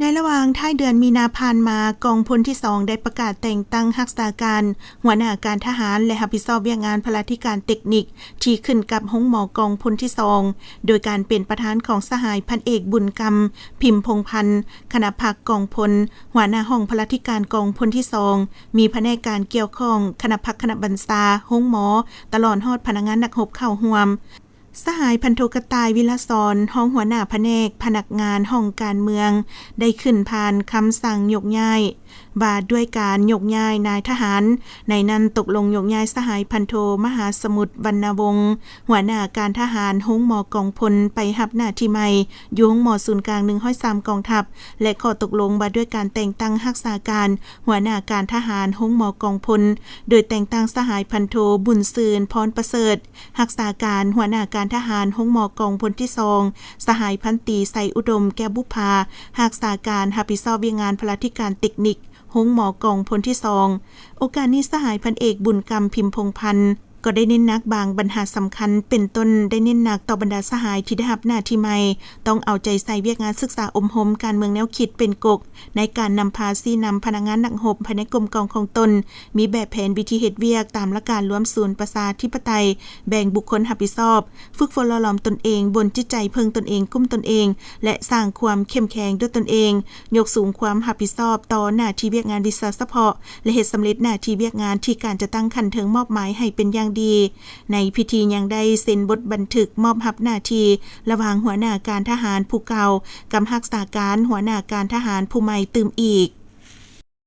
ໃນລະຫວ່າງທ້າຍເດືອນມີນາຜ່ານມາ, ກອງພົນທີສອງ ໄດ້ປະກາດແຕ່ງຕັ້ງຮັກສາການຫົວໜ້າການທະຫານ ແລະ ຮັບຜິດຊອບວຽກງານພະລາທິການເຕັກນິກ ທີ່ຂຶ້ນກັບໂຮງໝໍກອງພົນທີສອງ ໂດຍການເປັນປະທານຂອງສະຫາຍພັນເອກ ບຸນກຳ ພິມພົງພັນ ຄະນະພັກກອງພົນ, ຫົວໜ້າຫ້ອງພະລາທິການກອງພົນທີສອງ, ມີພະແນກການກ່ຽວຂ້ອງ, ຄະນະພັກຄະນະບັນຊາ, ໂຮງໝໍ, ຕະຫຼອດຮອດພະນັກງານນັກຮົບເຂົ້າຮ່ວມ. ສະຫາຍພັນໂທ ກະຕ່າຍ ວິລະສອນ ຮອງຫົວໜ້າພະແນກພະນັກງານຫ້ອງການເມືອງ ໄດ້ຂຶ້ນຜ່ານຄຳສັ່ງຍົກຍ້າຍ ວ່າດ້ວຍການຍົກຍ້າຍນາຍທະຫານ, ໃນນັ້ນຕົກລົງຍົກຍ້າຍສະຫາຍພັນໂທ ມະຫາສະໝຸດ ວັນນະວົງ ຫົວໜ້າການທະຫານໂຮງໝໍກອງພົນ ໄປຮັບໜ້າທີ່ໃໝ່ຢູ່ໂຮງໝໍສູນກາງໜຶ່ງຮ້ອຍສາມກອງທັບ ແລະ ຂໍ້ຕົກລົງວ່າດ້ວຍການແຕ່ງຕັ້ງຮັກສາການຫົວໜ້າການທະຫານໂຮງໝໍກອງພົນ ໂດຍແຕ່ງຕັ້ງສະຫາຍພັນໂທ ບຸນຊື່ນ ພອນປະເສີດ ຮັກສາການຫົວໜ້າການທະຫານໂຮງໝໍກອງພົນທີສອງ, ສະຫາຍພັນຕີ ໄຊອຸດົມ ແກ້ວບຸບຜາ ຮັກສາການຮັບຜິດຊອບວຽກງານພະລາທິການເຕັກນິກໂຮງໝໍກອງພົນທີສອງ. ໂອກາດນີ້ ສະຫາຍພັນເອກ ບຸນກຳ ພິມພົງພັນ ກໍໄດ້ເນັ້ນໜັກບາງບັນຫາສຳຄັນ ເປັນຕົ້ນໄດ້ເນັ້ນໜັກຕໍ່ບັນດາສະຫາຍທີ່ໄດ້ຮັບໜ້າທີ່ໃໝ່ ຕ້ອງເອົາໃຈໃສ່ວຽກງານສຶກສາອົບຮົມການເມືອງແນວຄິດເປັນກົກ ໃນການນຳພາຊີ້ນຳພະນັກງານນັກຮົບພາຍໃນກົມກອງຂອງຕົນ, ມີແບບແຜນວິທີເຮັດວຽກຕາມຫຼັກການລວມສູນປະຊາທິປະໄຕ, ແບ່ງບຸກຄົນຮັບຜິດຊອບ, ຝຶກຝົນຫຼໍ່ຫຼອມຕົນເອງ, ບົນຈິດໃຈເພິ່ງຕົນເອງ, ກຸ້ມຕົນເອງ ແລະ ສ້າງຄວາມເຂັ້ມແຂງດ້ວຍຕົນເອງ, ຍົກສູງຄວາມຮັບຜິດຊອບຕໍ່ໜ້າທີ່ວຽກງານວິຊາສະເພາະ ແລະ ເຮັດສຳເລັດໜ້າທີ່ວຽກງານທີ່ການຈັດຕັ້ງຂັ້ນເທິງມອບໝາຍໃຫ້ເປັນຢ່າງດີ. ໃນພິທີຍັງໄດ້ເຊັນບົດບັນທຶກມອບຮັບໜ້າທີ່ລະຫວ່າງຫົວໜ້າການທະຫານຜູ້ເກົ່າກັບຮັກສາການຫົວໜ້າການທະຫານຜູ້ໃໝ່ຕື່ມອີກ.